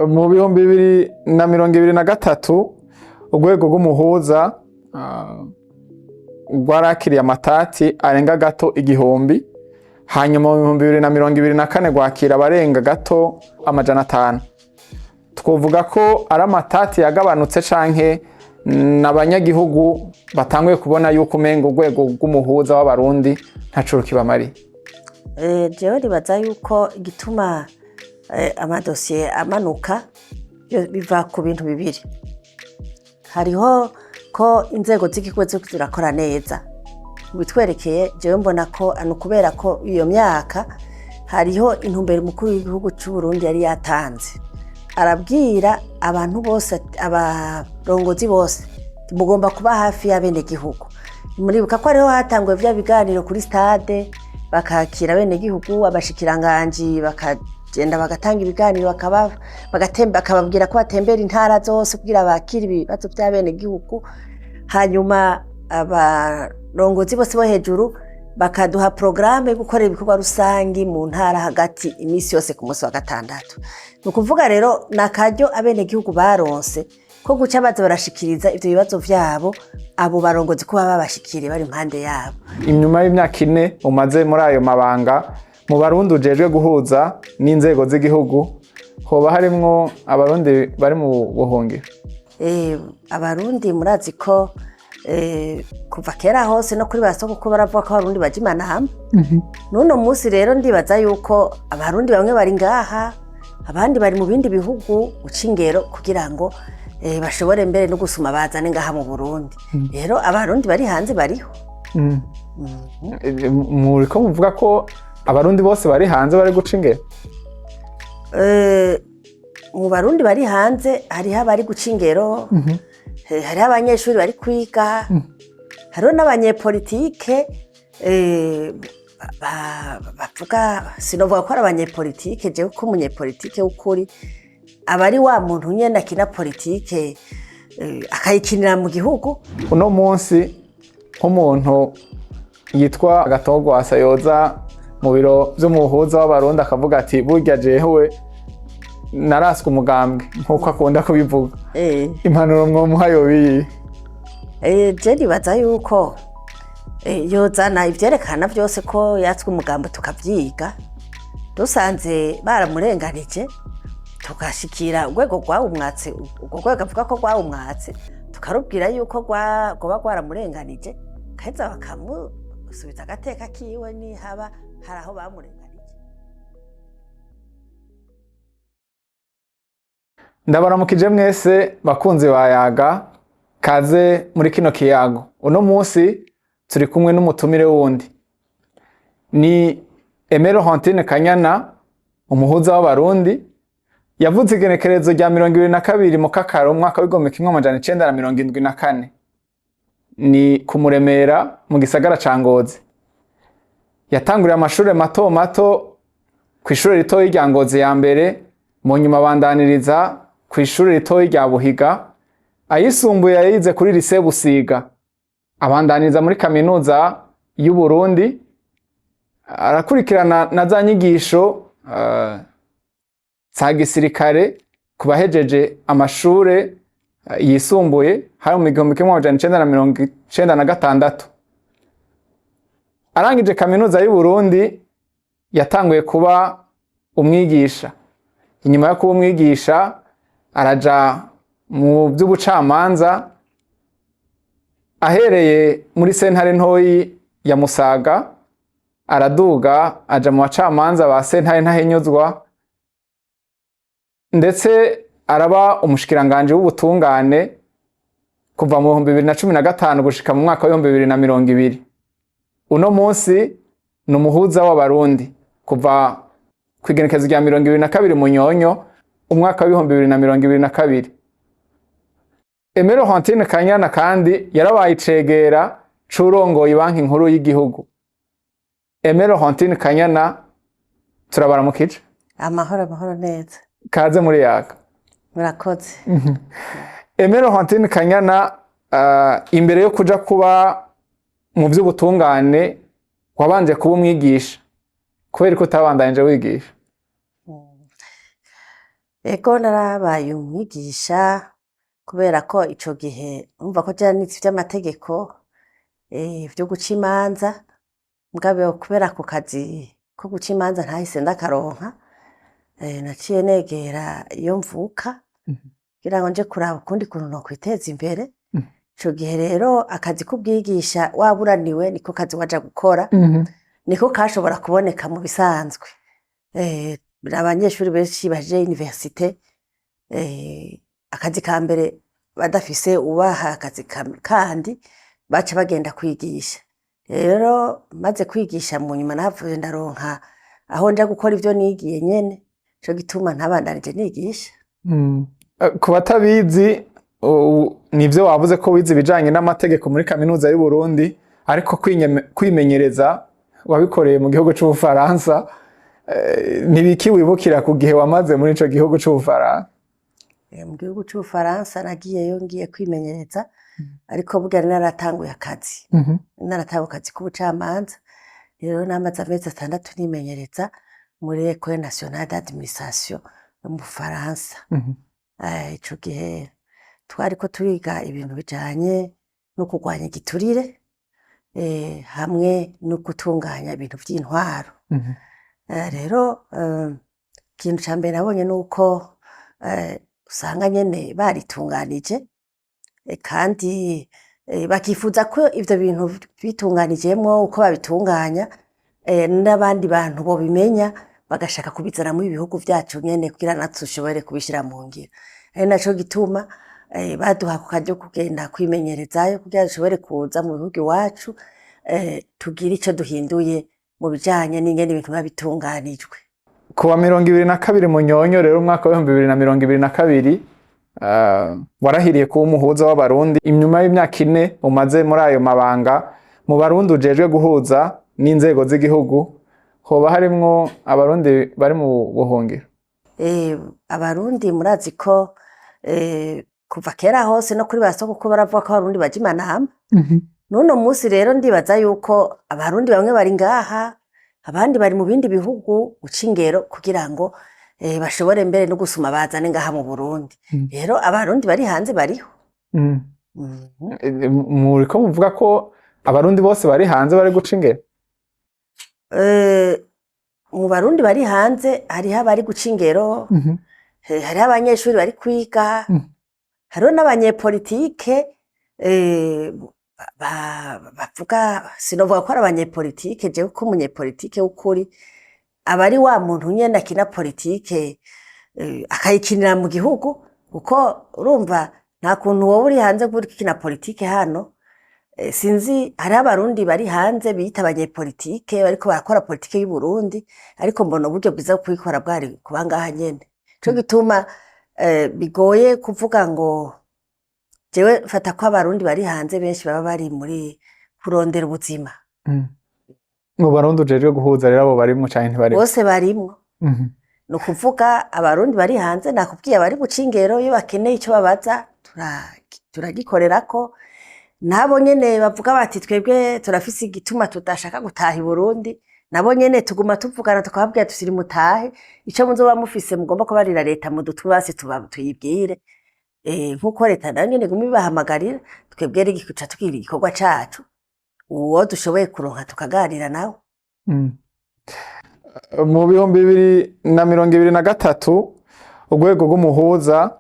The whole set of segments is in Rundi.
Mu 2023, urwego rw'umuhuza rwarakiriye amatati arenga gato 1000, hanyuma mu 2024 rwakira abarenga gato 500. Twovuga ko ari amatati yagabanutse, canke n'abanyagihugu batanguye kubona yuko umenga urwego rw'umuhuza w'Abarundi ntaco rukibamariye? Jewe nibaza yuko igituma amadosiye amanuka biva ku bintu bibiri. Hariho ko inzego z'igihugu ziriko zirakora neza. Bitwerekeye, jewe mbona ko ni ukubera ko iyo myaka hariho intumbero umukuru w'igihugu c'u Burundi yari yatanze, arabwira abantu bose, abarongozi bose: "Mugomba kuba hafi y'abenegihugu." Muribuka ko ariho hatanguwe vya biganiro kuri stade, bakakira abenegihugu, abashikiranganji bakagenda bagatanga ibiganiro, bakababwira ko batembera intara zose kugira bakire ibibazo vy'abenegihugu. Hanyuma abarongozi bose bo hejuru bakaduha porogaramu yo gukorera ibikorwa rusangi mu ntara hagati iminsi yose ku munsi wa gatandatu. Ni ukuvuga rero ni akaryo abenegihugu baronse ko guca baza barashikiriza ivyo bibazo vyabo abo barongozi, kuba babashikiriye bari impande yabo. Inyuma y'imyaka 4 umaze muri ayo mabanga, mu Barundi ujejwe guhuza n'inzego z'igihugu, hoba harimwo Abarundi bari mu buhungiro? Abarundi murazi ko kuva kera hose no kuri ba sogokuru baravuga ko Abarundi baja imanama. N'uno munsi rero ndibaza yuko Abarundi bamwe bari ngaha, abandi bari mu bindi bihugu, guca ingero kugira ngo bashobore mbere no gusuma bazane ngaha mu Burundi. Rero Abarundi bari hanze bariho. Muriko muvuga ko Abarundi bose bari hanze bari guca ingero? Mu Barundi bari hanze hariho abari guca ingero, hariho abanyeshuri bari kwiga, hariho n'abanyepolitike bavuga. Sinovuga ko ari abanyepolitike jewe, ko umunyepolitike w'ukuri aba ari wa muntu nyene akina politike, akayikinira mu gihugu. Uno munsi, nk'umuntu yitwa Gatogwasa yoza mu biro vy'umuhuza w'Abarundi akavuga ati: "Burya jewe naraswe umugambwe", nk'uko akunda kubivuga, impanuro mwomuha yoba iyihe? Je nibaza yuko yozana ivyerekana vyose ko yatswe umugambo, tukavyiga. Dusanze baramurenganije, tugashikira urwego rwawumwatse, urwo rwego avuga ko rwawumwatse, tukarubwira yuko rwoba rwaramurenganije, kaheza bakamusubiza agateka kiwe nihaba hari aho bamurenganije. Ndabaramukije mwese bakunzi ba Yaga, kaze muri kino kiyago. Uno munsi turi kumwe n'umutumire wundi, ni Aimée Laurentine Kanyana, umuhuza w'Abarundi. Yavuze igenekerezo rya 22 Mukakaro umwaka w'1974, ni ku Muremera mu gisagara ca Ngozi. Yatanguriye amashure mato mato kw'ishure ritoyi rya Ngozi ya mbere, mu nyuma abandaniriza kw'ishure ritoyi rya Buhiga. Ayisumbuye yayize kuri Lycée Busiga, abandaniriza muri Kaminuza y'u Burundi, arakurikirana na za nyigisho za gisirikare ku bahejeje amashure yisumbuye, hari mu 1996. Arangije Kaminuza y'u Burundi, yatanguye kuba umwigisha. Inyuma yo kuba umwigisha, araja mu by'ubucamanza, ahereye muri sentare ntoyi ya Musaga, araduga aja mu bacamanza ba sentare ntahinyuzwa, ndetse araba umushikiranganje w'ubutungane kuva mu 2015 gushika mu mwaka w'2020. Uno munsi ni umuhuza w'Abarundi kuva ku igenekerezo rya 22 Munyonyo umwaka w'2022. Aimée Laurentine Kanyana kandi yarabaye icegera c'urongoye Banki Nkuru y'igihugu. Aimée Laurentine Kanyana, turabaramukije. Amahoro, amahoro neza. Kaze muri Yaga. Murakoze. Aimée Laurentine Kanyana, imbere yo kuja kuba mu vy'ubutungane wabanje kuba umwigisha. Kubera ko utabandanije wigisha? Ego, narabaye umwigisha kubera ko ico gihe urumva ko jewe nize ivy'amategeko, vyo guca imanza, mugabo kubera ako kazi ko guca imanza ntahise ndakaronka, naciye negera iyo mvuka kugira ngo nje kuraba ukundi kuntu nokwiteza imbere. Ico gihe rero akazi k'ubwigisha waburaniwe niko kazi waja gukora, niko kashobora kuboneka mu bisanzwe. Abanyeshuri benshi bahejeje université, akazi ka mbere badafise ubaha akazi kandi baca bagenda kwigisha. Rero maze kwigisha, mu nyuma nahavuye ndaronka aho nja gukora ivyo nigiye nyene, nico gituma ntabandanije nigisha. Ku batabizi, nivyo wavuze ko wize ibijanye n'amategeko muri Kaminuza y'u Burundi, ariko kwimenyereza wabikoreye mu gihugu c'Ubufaransa. Nibiki wibukira ku gihe wamaze muri ico gihugu c'Ubufaransa? Mu gihugu c'Ubufaransa nagiyeyo ngiye kwimenyereza, ariko burya nari naratanguye akazi. Naratanguye akazi k'ubucamanza. Rero namaze amezi 6 nimenyereza muri Ecole Nationale d'Administration yo mu Bufaransa. Ico gihe twariko turiga ibintu bijanye no kurwanya igiturire, hamwe no gutunganya ibintu vy'intwaro. Rero ikintu ca mbere nabonye nuko usanga nyene baritunganije, kandi bakifuza ko ivyo bintu bitunganijemwo uko babitunganya, n'abandi bantu bobimenya bagashaka kubizana muri ibihugu vyacu nyene kugira natwe dushobore kubishira mu ngiro. Ari naco gituma baduha ako karyo kugenda kwimenyerezayo kugira dushobore kuza mu bihugu iwacu, tugire ico duhinduye mu bijanye n'ingene ibintu biba bitunganijwe. Ku wa 22 Munyonyo rero umwaka w'2022, warahiriye kuba umuhuza w'Abarundi. Inyuma y'imyaka 4 umaze muri ayo mabanga, mu Barundi ujejwe guhuza n'inzego z'igihugu hoba harimwo Abarundi bari mu buhungiro? Abarundi murazi ko kuva kera hose no kuri ba sokuru baravuga ko Abarundi baja imanama. N'uno musi rero ndibaza yuko Abarundi bamwe bari ngaha, abandi bari mu bindi bihugu guca ingero kugira ngo bashobore mbere no gusuma bazane ngaha mu Burundi. Rero Abarundi bari hanze bariho. Muriko muvuga ko Abarundi bose bari hanze bari guca ingero? Mu Barundi bari hanze hariho abari guca ingero, hariho abanyeshuri bari kwiga, hariho n'abanyepolitike, bavuga, sinovuga ko ari abanyepolitike jewe, ko umunyepolitike w'ukuri aba ari wa muntu nyene akina politike, akayikinira mu gihugu, kuko urumva nta kuntu woba uri hanze ngo uriko ukina politike hano. Sinzi, hariho Abarundi bari hanze biyita abanyepolitike bariko barakora politike y'Uburundi, ariko mbona uburyo bwiza bwo kuyikora bwari kuba ngaha nyene. Nico gituma bigoye kuvuga ngo jewe mfata ko Abarundi bari hanze benshi baba bari muri kurondera ubuzima. Mu Barundi ujejwe guhuza rero abo barimwo canke ntibarimwo? Bose barimwo. Ni ukuvuga Abarundi bari hanze, nakubwiye, abari guca ingero, iyo bakeneye ico babaza turagikorerako. Nabo nyene bavuga bati twebwe turafise igituma tudashaka gutaha i Burundi, nabo nyene tuguma tuvugana tukababwira tuti mutahe, ico muzoba mufise mugomba kubarira leta mudutume basi tuyibwire. Nkuko leta nayo nyene iguma ibahamagarira, twebwe rero duca tugira igikorwa cacu, uwo dushoboye kuronka tukaganira nawe. Mu 2023 urwego rw'umuhuza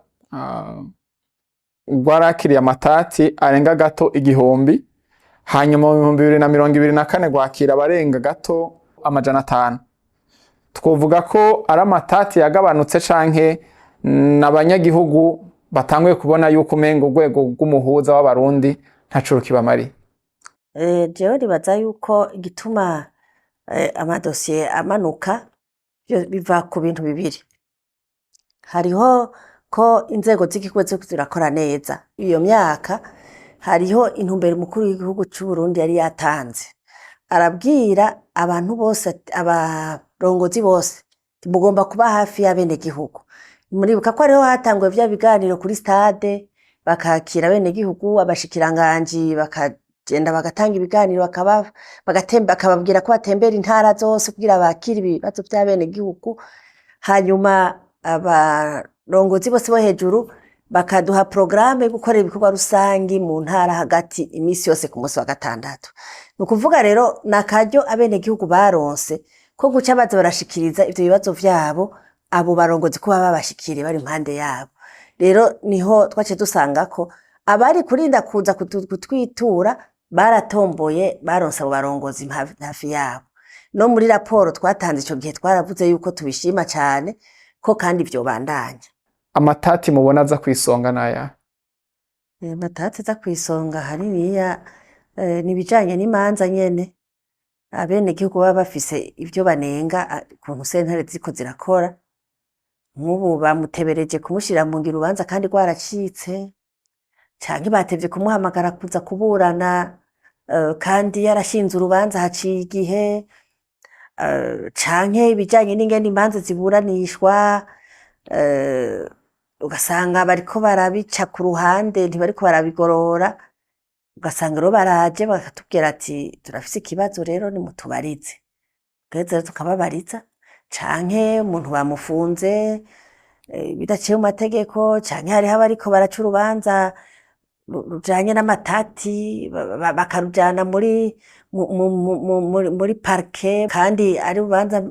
rwarakiriye amatati arenga gato 1000, hanyuma mu 2024 rwakira abarenga gato 500. Twovuga ko ari amatati yagabanutse canke n'abanyagihugu batanguye kubona yuko umenga urwego rw'umuhuza w'Abarundi ntaco rukibamariye? Jewe nibaza yuko igituma amadosiye amanuka biva ku bintu bibiri. Hariho ko inzego z'igihugu ziriko zirakora neza. Iyo myaka hariho intumbero umukuru w'igihugu c'Uburundi yari yatanze. Arabwira abantu bose, abarongozi bose, mugomba kuba hafi y'abenegihugu. Muribuka ko ariho hatanguye vya biganiro kuri stade, bakakira abenegihugu, abashikiranganji bakagenda bagatanga ibiganiro, bakababwira ko batembera intara zose kugira bakire ibibazo vy'abenegihugu. Hanyuma aba Abarongozi bose bo hejuru bakaduha porogaramu yo gukorera ibikorwa rusangi mu ntara hagati imisi yose ku munsi wa gatandatu. Ni ukuvuga rero ni akaryo abenegihugu baronse ko guca baza barashikiriza ivyo bibazo vyabo abo barongozi ko baba babashikiriye bari impande yabo. Rero niho twaciye dusanga ko abari kurinda kuza kutwitura baratomboye, baronse abo barongozi hafi yabo. No muri raporo twatanze ico gihe twaravuze yuko tubishima cane, ko kandi vyobandanya. Amatati mubona aza kw'isonga n'ayahe? Amatati aza kw'isonga haniniya ni ibijanye n'imanza nyene. Abenegihugu baba bafise ivyo banenga ukuntu sentare ziriko zirakora. Nk'ubu bamutebereje kumushira mu ngiro urubanza kandi rwaracitse, canke batevye kumuhamagara kuza kuburana kandi yarashinze urubanza haciye igihe, canke ibijanye n'ingene imanza ziburanishwa, ugasanga bariko barabica ku ruhande, ntibariko barabigorora, ugasanga rero baraje bakatubwira ati: "Turafise ikibazo rero, nimutubarize." Tugaheza rero tukababariza, canke umuntu bamufunze bidaciye mu mategeko, canke hariho abariko baraca urubanza rujanye n'amatati bakarujana muri parquet kandi ari urubanza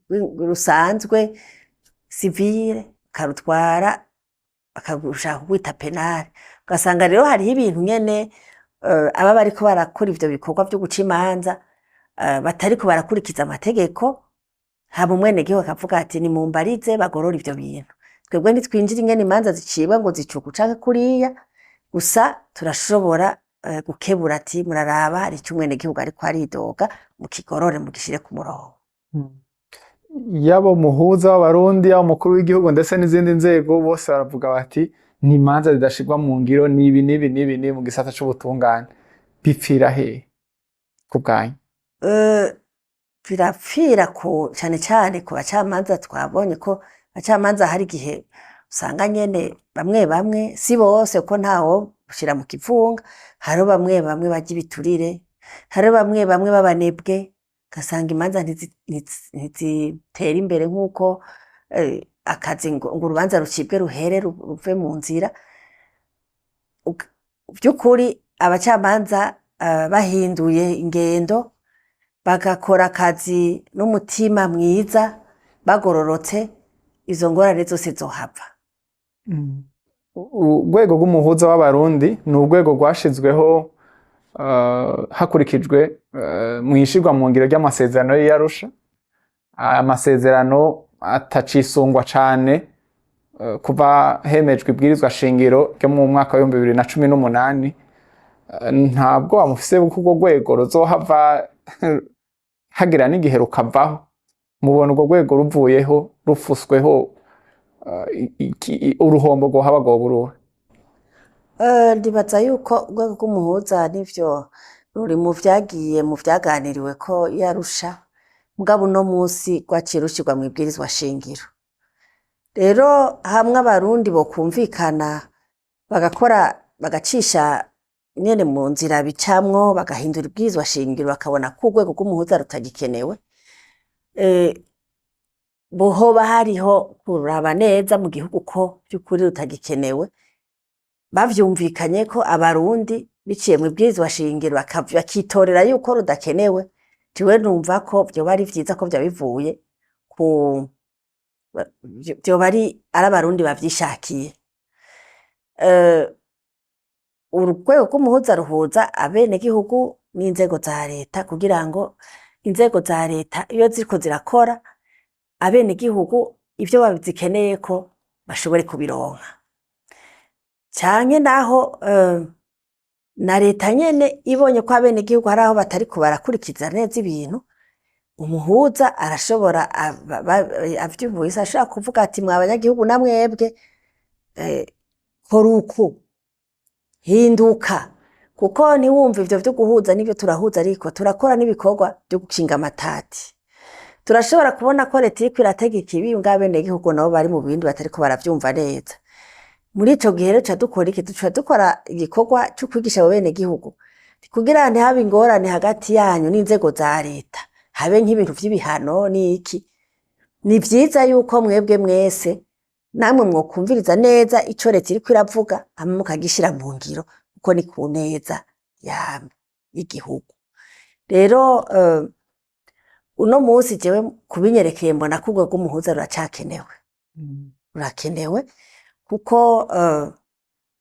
rusanzwe civil, bakarutwara bakarushaka kurwita pénal. Ugasanga rero hariho ibintu nyene aba bariko barakora ivyo bikorwa vyo guca imanza batariko barakurikiza amategeko, hama umwenegihugu akavuga ati: "Nimumbarize bagorore ivyo bintu." Twebwe ntitwinjira ingene imanza zicibwa ngo zica uku canke kuriya, gusa turashobora gukebura ati: "Muraraba, hari ico umwenegihugu ariko aridoga, mukigorore, mugishire ku murongo." Yaba umuhuza w'Abarundi, yaba umukuru w'igihugu, ndetse n'izindi nzego, bose baravuga bati: "Ni imanza zidashirwa mu ngiro, n'ibi n'ibi n'ibi n'ibi mu gisata c'ubutungane." Bipfira hehe ku bwanyu? Birapfira ku cane cane ku bacamanza. Twabonye ko abacamanza hari igihe usanga nyene bamwe bamwe, si bose kuko ntawo ushira mu kivunga, hariho bamwe bamwe barya ibiturire, hariho bamwe bamwe b'abanebwe, ugasanga imanza ntizitera imbere nk'uko akazi ngo urubanza rucibwe ruhere ruve mu nzira. Vy'ukuri abacamanza bahinduye ingendo, bagakora akazi n'umutima mwiza, bagororotse, izo ngorane zose zohava. Urwego rw'umuhuza w'Abarundi ni urwego rwashizweho hakurikijwe mw'ishirwa mu ngiro ry'amasezerano y'i Arusha, amasezerano atacisungwa cane kuva hemejwe ibwirizwa shingiro ryo mu mwaka wa 2018. Ntabwo mufise ko urwo rwego ruzohava hagira n'igihe rukavaho? Mubona urwo rwego ruvuyeho, rufusweho, uruhombo rwohaba rwoba uruhe? Ndibaza yuko urwego rw'umuhuza nivyo ruri mu vyagiye mu vyaganiriwe ko yarusha, mugabo uno musi rwaciye rushirwa mw'ibwirizwa shingiro. Rero hamwe Abarundi bokumvikana, bagakora, bagacisha nyene mu nzira bicamwo, bagahindura ibwirizwa shingiro, bakabona ko urwego rw'umuhuza rutagikenewe, hoba hariho kuraba neza mu gihugu ko vy'ukuri rutagikenewe, bavyumvikanye ko Abarundi biciye mw'ibwirizwa shingiro, bakitorera yuko rudakenewe, jewe numva ko vyoba ari vyiza ko vyoba bivuye ku vyoba ari Abarundi bavyishakiye. Urwego rw'umuhuza ruhuza abenegihugu n'inzego za leta, kugira ngo inzego za leta iyo ziriko zirakora, abenegihugu ivyo bazikeneyeko bashobore kubironka. Canke naho na leta nyene ibonye ko abenegihugu hari aho batariko barakurikiza neza ibintu, umuhuza arashobora, avyumvise, arashobora kuvuga ati: "Mwa banyagihugu namwebwe, kora uku, hinduka." Kuko ntiwumve ivyo vyo guhuza, nivyo turahuza, ariko turakora n'ibikorwa vyo gukinga amatati. Turashobora kubona ko leta iriko irategeka ibi, mugabo abenegihugu nabo bari mu bindi batariko baravyumva neza. Muri ico gihe rero duca dukora iki? Duca dukora igikorwa co kwigisha abo benegihugu kugira ntihabe ingorane hagati yanyu n'inzego za leta, habe nk'ibintu vy'ibihano n'iki. Ni vyiza yuko mwebwe mwese Namwe mwokumviriza neza ico leta iriko iravuga, hama mukagishira mu ngiro, kuko ni ku neza y'igihugu. Rero uno munsi jewe kubinyerekeye mbona ko urwego rw'umuhuza ruracakenewe, rurakenewe kuko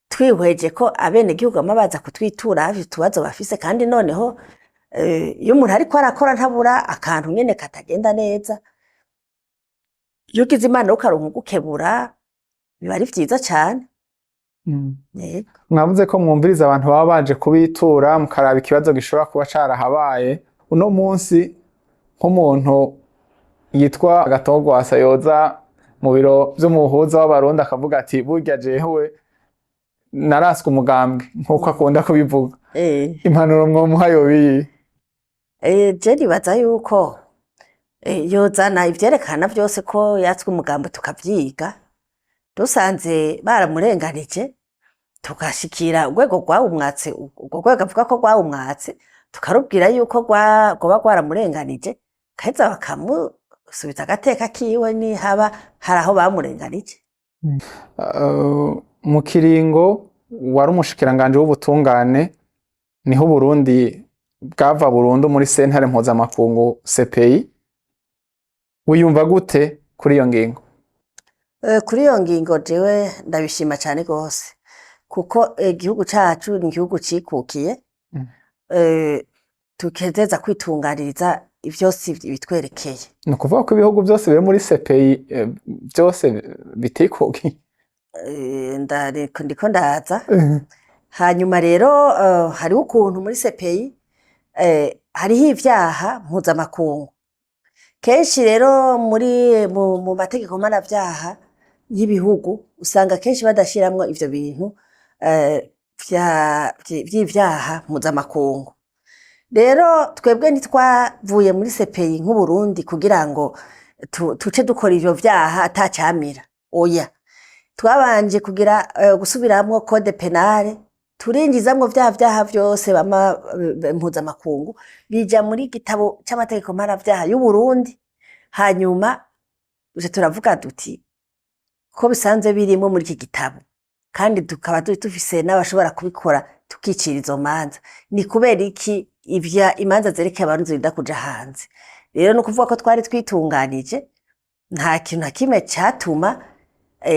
twihweje ko abenegihugu bama baza kutwitura hafi utubazo bafise, kandi noneho iyo umuntu ariko arakora ntabura akantu nyene katagenda neza. Iyo ugize Imana ukaronka ugukebura, biba ari vyiza cane. Yego. Mwavuze ko mwumviriza abantu baba baje kubitura, mukaraba ikibazo gishobora kuba carahabaye. Uno munsi nk'umuntu yitwa Gatogwasa yoza mu biro vy'umuhuza w'Abarundi akavuga ati: "Burya jewe naraswe umugambwe", nk'uko akunda kubivuga, impanuro mwomuha yoba iyihe? Je nibaza yuko yozana ivyerekana vyose ko yatswe umugambi, tukavyiga. Dusanze baramurenganije, tugashikira urwego rwawumwatse, urwo rwego avuga ko rwawumwatse, tukarubwira yuko rwoba rwaramurenganije, gaheza bakamusubiza agateka kiwe nihaba hari aho bamurenganije. Mu kiringo wari umushikiranganji w'ubutungane, niho Uburundi bwava burundu muri sentare mpuzamakungu CPI. Wiyumva gute kuri iyo ngingo? Kuri iyo ngingo jewe ndabishima cane gose, kuko igihugu cacu ni igihugu cikukiye, tukezeza kwitunganiriza vyose bitwerekeye. Ni ukuvuga ko ibihugu byose biri muri CPI byose bitikukiye? Ndiko ndaza. Hanyuma rero hariho ukuntu muri CPI hariho ivyaha mpuzamakungu. Kenshi rero muri mu mategeko mpanavyaha y'ibihugu usanga kenshi badashiramwo ivyo bintu vy'ivyaha mpuzamakungu. Rero twebwe ntitwavuye muri CPI nk'Uburundi kugira ngo tuce dukora ivyo vyaha atacamira. Oya. Twabanje kugira gusubiramwo code pénal, turinjizamwo vya vyaha vyose bama mpuzamakungu, bija muri gitabo c'amategeko mpanavyaha y'Uburundi. Hanyuma duca turavuga duti: "Ko bisanzwe birimwo muri iki gitabo, kandi tukaba dufise n'abashobora kubikora, tukicira izo manza, ni kubera iki ivya imanza zerekeye Abarundi zirinda kuja hanze?" Rero ni ukuvuga ko twari twitunganije, nta kintu na kimwe catuma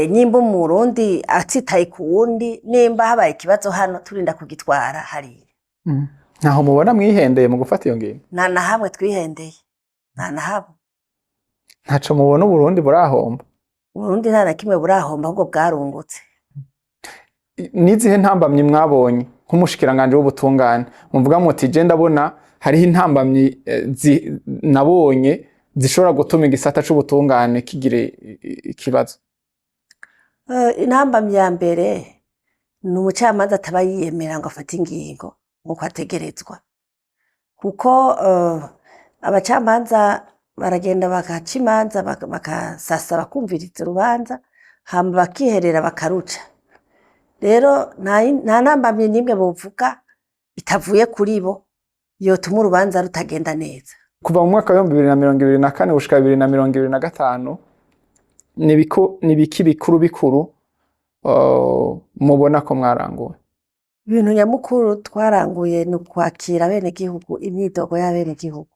nyimba Umurundi atsitaye ku wundi, nimba habaye ikibazo hano, turinda kugitwara hariya. Ntaho mubona mwihendeye mu gufata iyo ngingo? Nta na hamwe twihendeye, nta na hamwe. Ntaco mubona Uburundi burahomba? Uburundi nta na kimwe burahomba, ahubwo bwarungutse. Nizihe ntambamyi mwabonye nk'umushikiranganji w'ubutungane, muvuga muti: "Je ndabona hariho intambamyi nabonye zishobora gutuma igisata c'ubutungane kigira ikibazo"? Intambamyi ya mbere ni umucamanza ataba yiyemera ngo afate ingingo nk'uko ategerezwa, kuko abacamanza baragenda bagaca imanza, bakasasa, bakumviriza urubanza, hama bakiherera bakaruca. Rero nta ntambamyi n'imwe bovuga itavuye kuri bo yotuma urubanza rutagenda neza. Kuva mu mwaka wa 2024 gushika 2025, ni ibiki bikuru bikuru mubona ko mwaranguwe? Ibintu nyamukuru twaranguye ni ukwakira abenegihugu, imyidogo y'abenegihugu,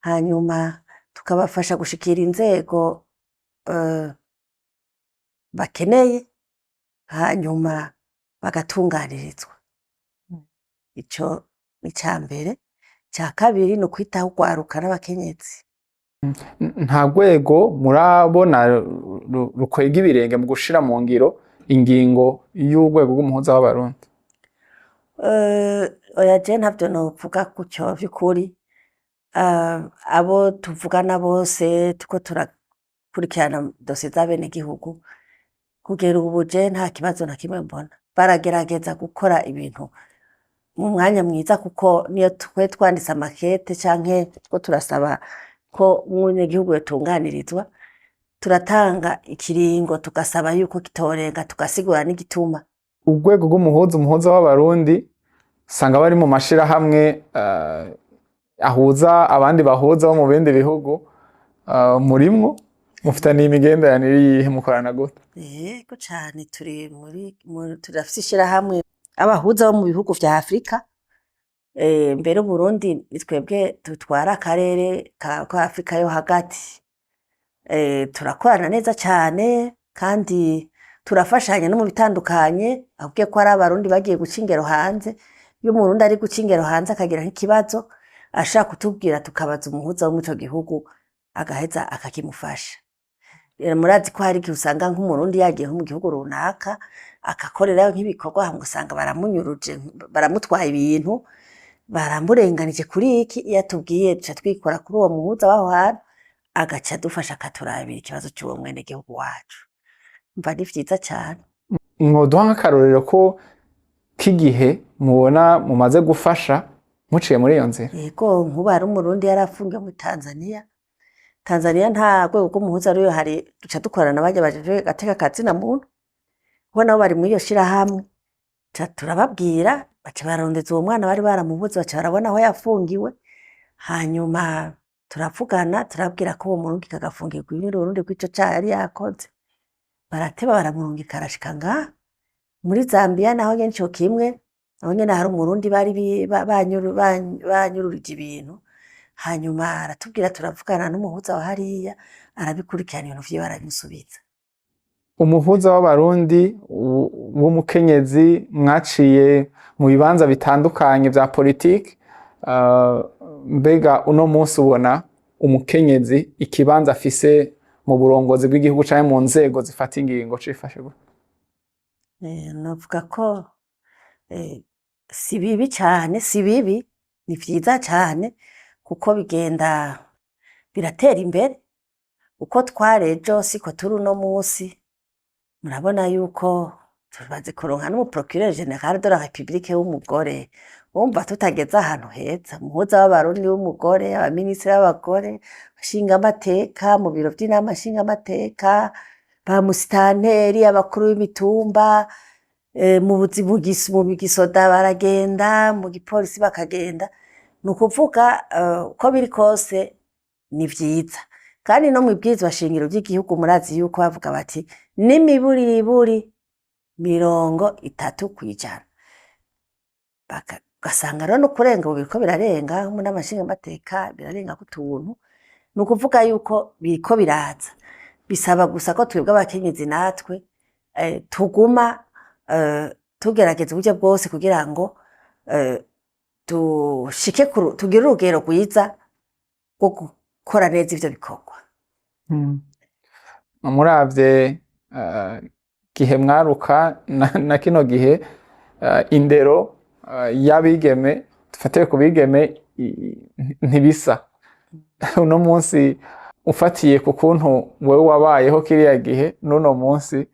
hanyuma tukabafasha gushikira inzego bakeneye, hanyuma bagatunganirizwa. Ico ni ica mbere. Ica kabiri ni ukwitaho urwaruka n'abakenyezi. Nta rwego murabona rukwega ibirenge mu gushira mu ngiro ingingo y'urwego rw'umuhuza w'Abarundi? Oya, je ntavyo novuga gutyo vy'ukuri. Abo tuvugana bose turiko turakurikirana dosiye z'abenegihugu, kugera ubu je nta kibazo na kimwe mbona. Baragerageza gukora ibintu mu mwanya mwiza, kuko niyo twe twanditse amakete canke turiko turasaba ko umwenegihugu yotunganirizwa, turatanga ikiringo, tugasaba yuko kitorenga, tugasigura n'igituma. Urwego rw'umuhuza, umuhuza w'Abarundi, usanga bari mu mashirahamwe ahuza abandi bahuza bo mu bindi bihugu, murimwo? Mufitaniye imigenderanire yihe, mukorana gute? Yego cane, turi muri turafise ishirahamwe abahuza bo mu bihugu vya Afrika. Mbere Uburundi ni twebwe dutwara akarere ka Afrika yo hagati. Turakorana neza cane kandi turafashanya no mu bitandukanye. Akubwiye ko hari Abarundi bagiye guca ingero hanze, iyo Umurundi ari guca ingero hanze akagira nk'ikibazo, ashaka kutubwira, tukabaza umuhuza wo muri ico gihugu, agaheza akakimufasha. Rero murazi ko hari igihe usanga nk'Umurundi yagiye nko mu gihugu runaka agakorerayo nk'ibikorwa, hama ugasanga baramunyuruje, baramutwaye ibintu, baramurenganije kuri iki. Iyo atubwiye, duca twikora kuri uwo muhuza w'aho hantu, agaca adufasha akaturabira ikibazo c'uwo mwenegihugu wacu. Umva ni vyiza cane. Mwoduha nk'akarorero ko k'igihe mubona mumaze gufasha muciye muri iyo nzira? Yego, nkubu hari Umurundi yari afungiwe muri Tanzania. Tanzania nta rwego rw'umuhuza ruriyo hari, duca dukorana na barya bajejwe agateka ka zina muntu, kuko nabo bari muri iyo shirahamwe. Duca turababwira, baca barondeza uwo mwana bari baramubuze, baca barabona aho yafungiwe. Hanyuma turavugana, turababwira ko bomurungika agafungirwa i Burundi kw'ico caha yari yakoze. Barateba baramurungika, arashika ngaha. Muri Zambia naho nyene ico kimwe, naho nyene hari Umurundi bari banyururije ibintu, hanyuma aratubwira, turavugana n'umuhuza wa hariya, arabikurikirana, ibintu vyiwe arabimusubiza. Umuhuza w'Abarundi w'umukenyezi, mwaciye mu bibanza bitandukanye vya politiki, mbega uno munsi ubona umukenyezi ikibanza afise mu burongozi bw'igihugu canke mu nzego zifata ingingo cifashe gute? Novuga ko si bibi cane, si bibi, ni vyiza cane, kuko bigenda biratera imbere. Uko twari ejo siko turi uno musi. Murabona yuko tumaze kuronka n'umu procureur général de la République w'umugore. Wumva tutageze ahantu heza? Umuhuza w'Abarundi w'umugore, abaminisitiri b'abagore, abashingamateka, mu biro vy'inama nshingamateka, ba musitanteri, abakuru b'imitumba, mu buzi, mu gisoda baragenda, mu gipolisi bakagenda. Ni ukuvuga, uko biri kose ni vyiza. Kandi no mw'ibwirizwa shingiro ry'igihugu, murazi yuko bavuga bati n'imiburiburi 30%. Ugasanga rero no kurenga ubu biriko birarenga, nko mu nama nshingamateka birarengako utuntu. Ni ukuvuga yuko biriko biraza. Bisaba gusa ko twebwe abakenyezi natwe tuguma tugerageza uburyo bwose kugira ngo dushike tugire urugero rwiza rwo gukora neza ivyo bikorwa. Muravye gihe mwaruka na kino gihe, indero y'abigeme, dufatiye ku bigeme, ntibisa. Uno munsi, ufatiye ku kuntu wewe wabayeho kiriya gihe n'uno munsi,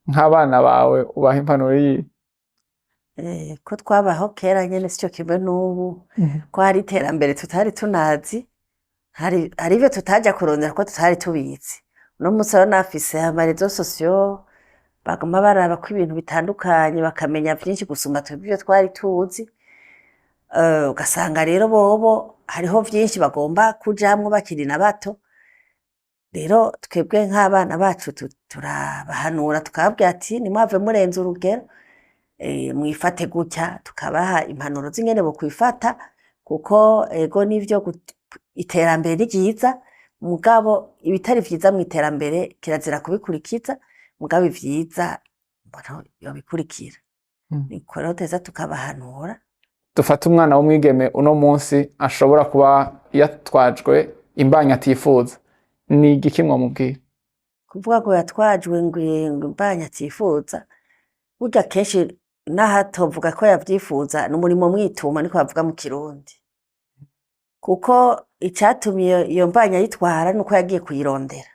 nk'abana bawe ubaha impanuro yihe? Ko twabaho kera nyene sico kimwe n'ubu, ko hari iterambere tutari tunazi, hari ivyo tutaja kurondera ko tutari tubizi. Uno munsi rero nafise ama réseaux sociaux, baguma baraba ko ibintu bitandukanye, bakamenya vyinshi gusumba twebwe ivyo twari tuzi. Ugasanga rero bobo hariho vyinshi bagomba kujamwo bakiri na bato. Rero twebwe nk'abana bacu turabahanura, tukababwira ati ntimwave murenza urugero, mwifate gutya, tukabaha impanuro z'ingene bokwifata, kuko ego nivyo, iterambere ni ryiza, mugabo ibitari vyiza mw'iterambere kirazira kubikurikiza, mugabo ivyiza umuntu yobikurikira. Niko rero tuheza tukabahanura. Dufate umwana w'umwigeme uno munsi ashobora kuba yatwajwe imbanyi atifuza, ni igiki mwomubwira? Kuvuga ngo yatwajwe ngo imbanyi atifuza, burya kenshi naho atovuga ko yavyifuza, ni umurimo mwituma, niko bavuga mu Kirundi. Kuko icatumye iyo mbanyi ayitwara nuko yagiye kuyirondera.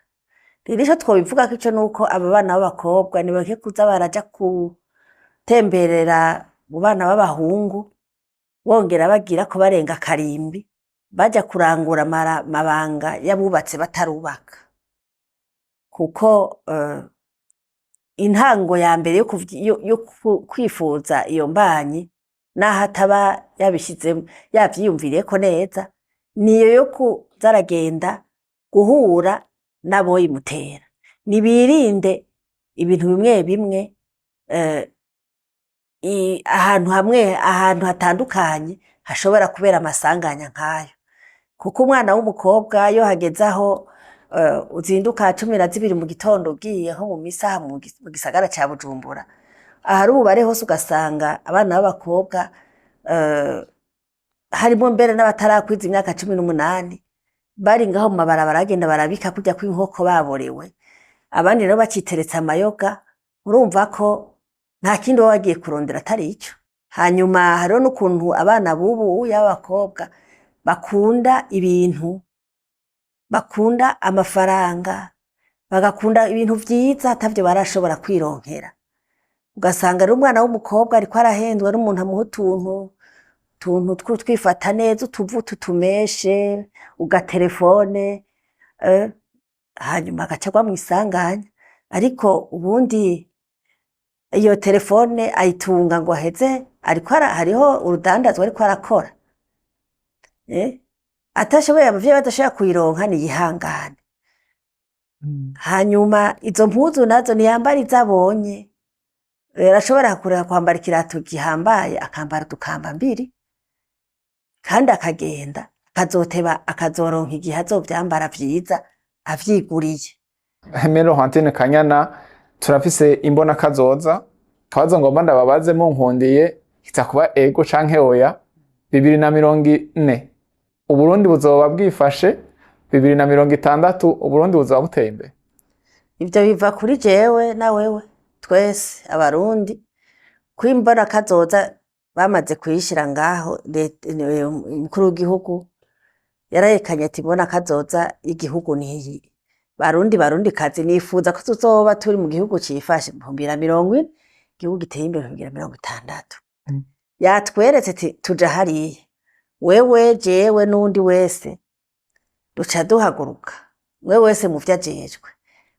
Rero ico twobivugako ico, nuko aba bana b'abakobwa nibareke kuza baraja gutemberera mu bana b'abahungu, bongera bagirako barenga akarimbi, baja kurangura amabanga y'abubatse batarubaka. Kuko intango ya mbere yo kwifuza iyo mbanyi, naho ataba yabishizemwo yavyiyumviriyeko neza, niyo yo kuza aragenda guhura. n'aboyimutera nibirinde ibintu bimwe bimwe, ahantu hamwe, ahantu hatandukanye hashobora kubera amasanganya nk'ayo, kuko umwana w'umukobwa iyo hageze aho uzinduka 12 mu gitondo ugiye nko mu misa mu gisagara ca Bujumbura, ahari ububare hose ugasanga abana b'abakobwa, harimwo mbere n'abatarakwiza imyaka 18 bari ngaho mu mabarabara bagenda barabika kurya kw'inkoko baborewe, abandi nabo baciteretse amayoga. Urumva ko nta kindi baba bagiye kurondera atari ico. Hanyuma hariho n'ukuntu abana b'ubu y'abakobwa bakunda ibintu, bakunda amafaranga, bagakunda ibintu vyiza atavyo barashobora kwironkera. Ugasanga rero umwana w'umukobwa ariko arahendwa n'umuntu amuha utuntu twifata neza, utuvuta, utumeshe, ugaterefone, hanyuma agaca agwa mw'isanganya. Ariko ubundi iyo telefone ayitunga ngo aheze ariko hariho urudandazwa ariko arakora, atashoboye, abavyeyi badashobora kuyironka, niyihangane. Hanyuma izo mpuzu nazo ntiyambara izo abonye, arashobora kureka kwambara ikirato gihambaye akambara udukamba mbiri, kandi akagenda akazoteba akazoronka igihe azovyambara vyiza avyiguriye. Mère Laurentine Kanyana, turafise imbona kazoza. Kabazo ngomba ndababaze munkundiye kiza kuba ego canke oya. 2040 Uburundi buzoba bwifashe, 2060 Uburundi buzoba buteye imbere? Ivyo biva kuri jewe na wewe, twese Abarundi. Kwimbona kazoza bamaze kuyishira ngaho, umukuru w'igihugu yararekanye ati mbona kazoza igihugu niyi. Barundi, Barundi kazi, nifuza ko tuzoba turi mu gihugu cifashe mu 2040, igihugu giteye imbere mu 2060. Yatweretse ati tuja hariya, wewe, jewe n'uwundi wese duca duhaguruka, mwe wese muvyo ajejwe,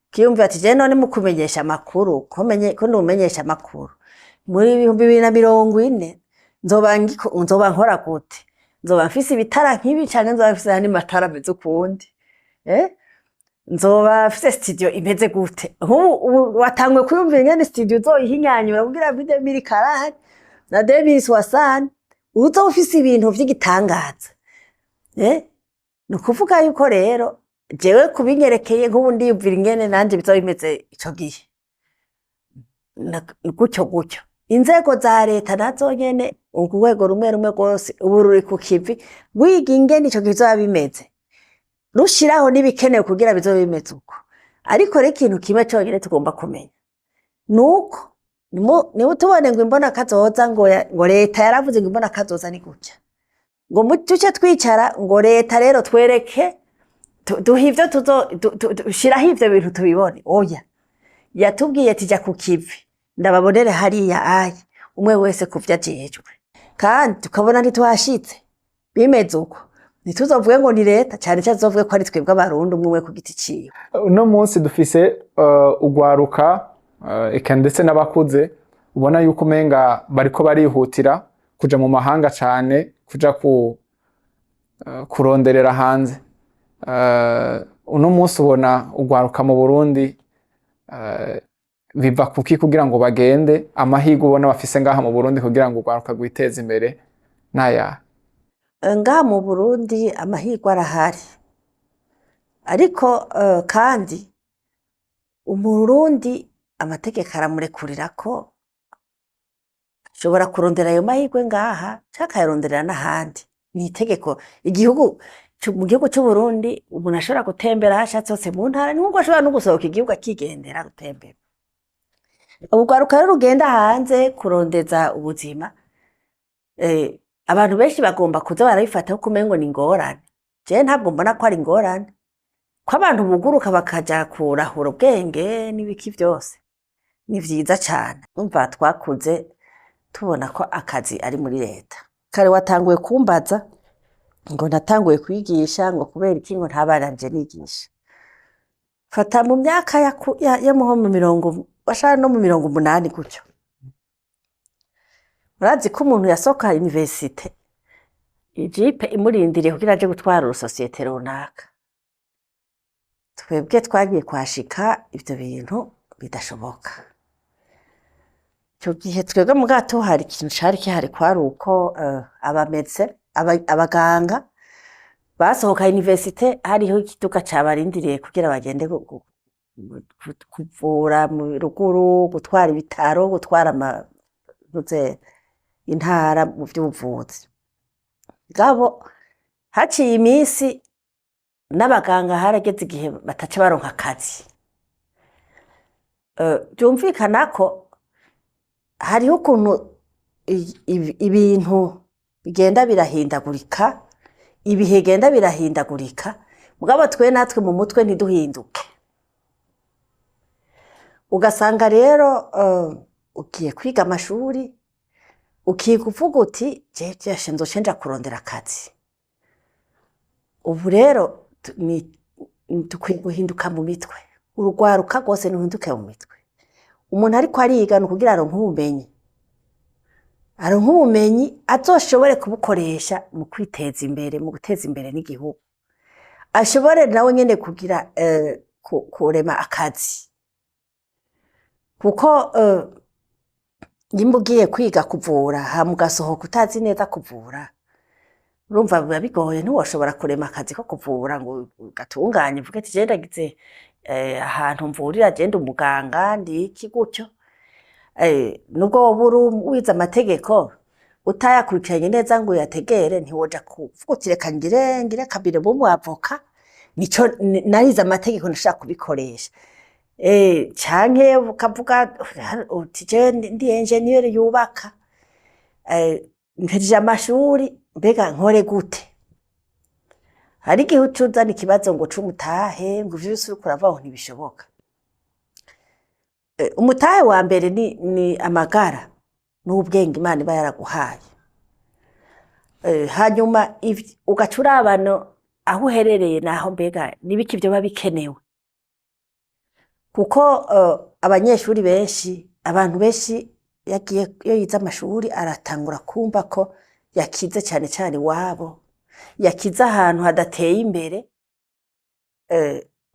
ukiyumvira ati jewe none mu kumenyesha amakuru, ko numenyesha amakuru muri 2040 nzoba nkora gute? Nzoba mfise ibitara nk'ibi canke nzoba mfise ayandi matara ameze ukundi? Nzoba mfise studio imeze gute? Nk'ubu ubu watanguye kwiyumvira ingene studio uzoyihinyanyura kugira muri 2040 na 2060 uzoba ufise ibintu vy'igitangaza. Ni ukuvuga yuko rero jewe kubinyerekeye nk'ubu ndiyumvira ingene nanje bizoba bimeze ico gihe. Gutyo gutyo. Inzego za leta nazo nyene, urwego rumwe rumwe rwose ubu ruri ku kivi rwiga ingene ico gihe bizoba bimeze, rushiraho n'ibikenewe kugira bizobe bimeze uko. Ariko rero ikintu kimwe conyene tugomba kumenya nuko nimutubone ngo imbona kazoza, ngo leta yaravuze ngo imbona kazoza ni gutya, ngo tuce twicara ngo leta rero twereke, duhe ivyo tuzo shiraho ivyo bintu tubibone. Oya, yatubwiye ati ja ku kivi ndababonere hariya aye, umwe wese kuvyo ajejwe, kandi tukabona ntituhashitse bimeze uko, ntituzovuge ngo ni leta cane cane, tuzovuge ko ari twebwe Abarundi, umwe umwe ku giti ciwe. Uno munsi dufise ugwaruka, eka ndetse n'abakuze, ubona yuko umenga bariko barihutira kuja mu mahanga cane, kuja kuronderera hanze. Uno munsi ubona ugwaruka mu Burundi, biva kuki kugira ngo bagende? Amahirwe ubona bafise ngaha mu Burundi kugira ngo ugwaruka rwiteze imbere n'ayahe? Ngaha mu Burundi amahirwe arahari, ariko kandi Umurundi amategeko aramurekurira ko ashobora kurondera ayo mahirwe ngaha canke akayaronderera n'ahandi. Ni itegeko igihugu mu gihugu c'Uburundi umuntu ashobora gutembera aho ashatse hose mu ntara, ni nkuko ashobora no gusohoka igihugu akigendera gutembera. Urwaruka rero rugenda hanze kurondeza ubuzima, abantu benshi bagomba kuza barabifata ko umengo ni ingorane. Jewe ntabwo mbona ko ari ingorane ko abantu buguruka bakaja kurahura ubwenge n'ibiki vyose, ni vyiza cane. Umva, twakuze tubona ko akazi ari muri leta. Kare watanguye kumbaza ngo natanguye kwigisha ngo kubera iki ngo ntabaranje nigisha. Fata mu myaka yo mu mirongo washaka no mu 80 gutyo, urazi ko umuntu yasohoka université ijipe imurindiriye kugira aje gutwara urusosiyete runaka. Twebwe twagiye kuhashika ivyo bintu bidashoboka. Ico gihe twebwe mu bwato hari ikintu cari kihari, kwari uko abametse abaganga basohoka université hariho ikiduga cabarindiriye kugira bagende kuvura mu ruguru, gutwara ibitaro, gutwara intara mu vy'ubuvuzi. Gabo haciye imisi n'abaganga harageze igihe bataca baronka akazi. Vyumvikana ko hariho ukuntu ibintu bigenda birahindagurika, ibihe bigenda birahindagurika, mugabo twe natwe mu mutwe ntiduhinduke. Ugasanga rero ugiye kwiga amashuri, ukiga uvuga uti jewe nzoce nja kurondera akazi. Ubu rero dukwiye guhinduka mu mitwe, urugwaruka rwose nuhinduke mu mitwe. Umuntu ariko ariga ni ukugira aronke ubumenyi, aronke ubumenyi azoshobore kubukoresha mu kwiteza imbere, mu guteza imbere n'igihugu, ashobore nawe nyene kugira kurema akazi. Kuko nimba ugiye kwiga kuvura hama ugasohoka utazi neza kuvura, urumva biba bigoye, ntiwoshobora kurema akazi ko kuvura ngo ugatunganye uvuge ati jewe ndagize ahantu mvurira, jewe ndi umuganga, ndi iki gutyo. Nubwo woba uri wize amategeko utayakurikiranye neza ngo uyategere, ntiwoja kuvuga uti reka ngire kabire b'umu avocat, nico narize amategeko ndashaka kubikoresha. Canke ukavuga uti jewe ndi ingénieur yubaka, mpejeje amashuri, mbega nkore gute? Hari igihe uca uzana ikibazo ngo c'umutahe, ngo ivyo vyose uriko uravuga ngo ntibishoboka. Umutahe wa mbere ni amagara n'ubwenge Imana iba yaraguhaye. Hanyuma ugaca urabana aho uherereye naho, mbega nibiki vyoba bikenewe? Kuko abanyeshuri benshi, abantu benshi yagiye iyo yize amashuri aratangura kumva ko yakize cane cane iwabo, yakize ahantu hadateye imbere.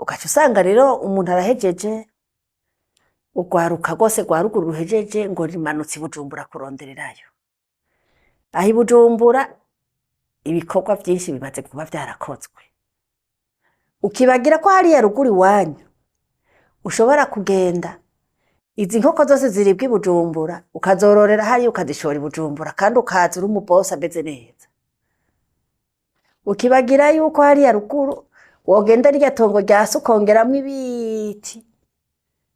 Ugaca usanga rero umuntu arahejeje, urwaruka rwose rwa ruguru ruhejeje ngo rimanutse i Bujumbura kurondererayo. Aho i Bujumbura ibikorwa vyinshi bimaze kuba vyarakozwe. Ukibagira ko hariya ruguru iwanyu ushobora kugenda izi nkoko zose ziribwa i Bujumbura ukazororera hariya, ukazishora i Bujumbura, kandi ukaza uri umubosi ameze neza. Ukibagira yuko hariya ruguru wogenda rirya tongo rya so ukongeramwo ibiti,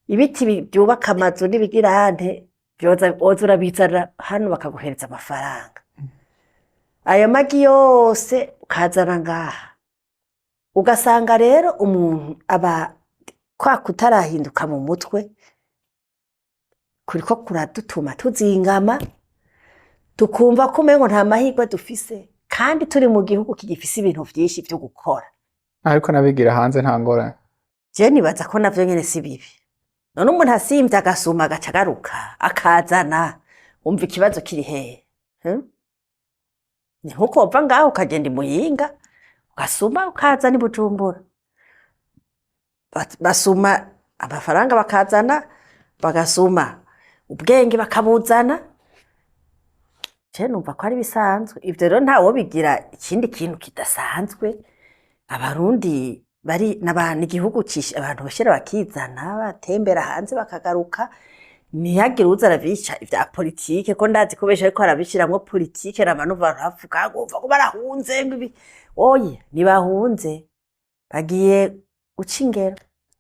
ibiti vyubaka amazu n'ibigirante, vyoza woza urabizana hano bakaguhereza amafaranga. Ayo magi yose ukazana ngaha. Ugasanga rero umuntu aba kwa kutarahinduka mu mutwe kuriko kuradutuma tuzingama, tukumva ko umengo nta mahirwe dufise, kandi turi mu gihugu kigifise ibintu vyinshi vyo gukora. Ariko n'abigira hanze nta ngorane. Je nibaza ko navyo nyene si bibi. None umuntu asimvye agasuma agaca agaruka akazana, wumva ikibazo kiri hehe? Ni nkuko wova ngaho ukagenda i Muyinga ugasuma ukazana i Bujumbura. Basuma amafaranga bakazana, bagasuma ubwenge bakabuzana. Je numva ko ari bisanzwe. Ivyo rero ntawobigira ikindi kintu kidasanzwe. Abarundi bari n'abantu, igihugu cishe abantu bashira bakizana, batembera hanze bakagaruka, ntihagire uwuza arabica ivya politike, ko ndazi ko benshi bariko barabishiramwo politike, nama numva baravuga ngo umva ngo barahunze, ngo ibi. Oya, ntibahunze, bagiye guca ingero.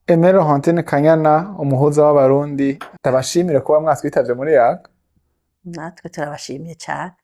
Aimée Laurentine Kanyana, umuhuza w'Abarundi, ndabashimire kuba mwatwitavye muri Yaga. Natwe turabashimiye cane.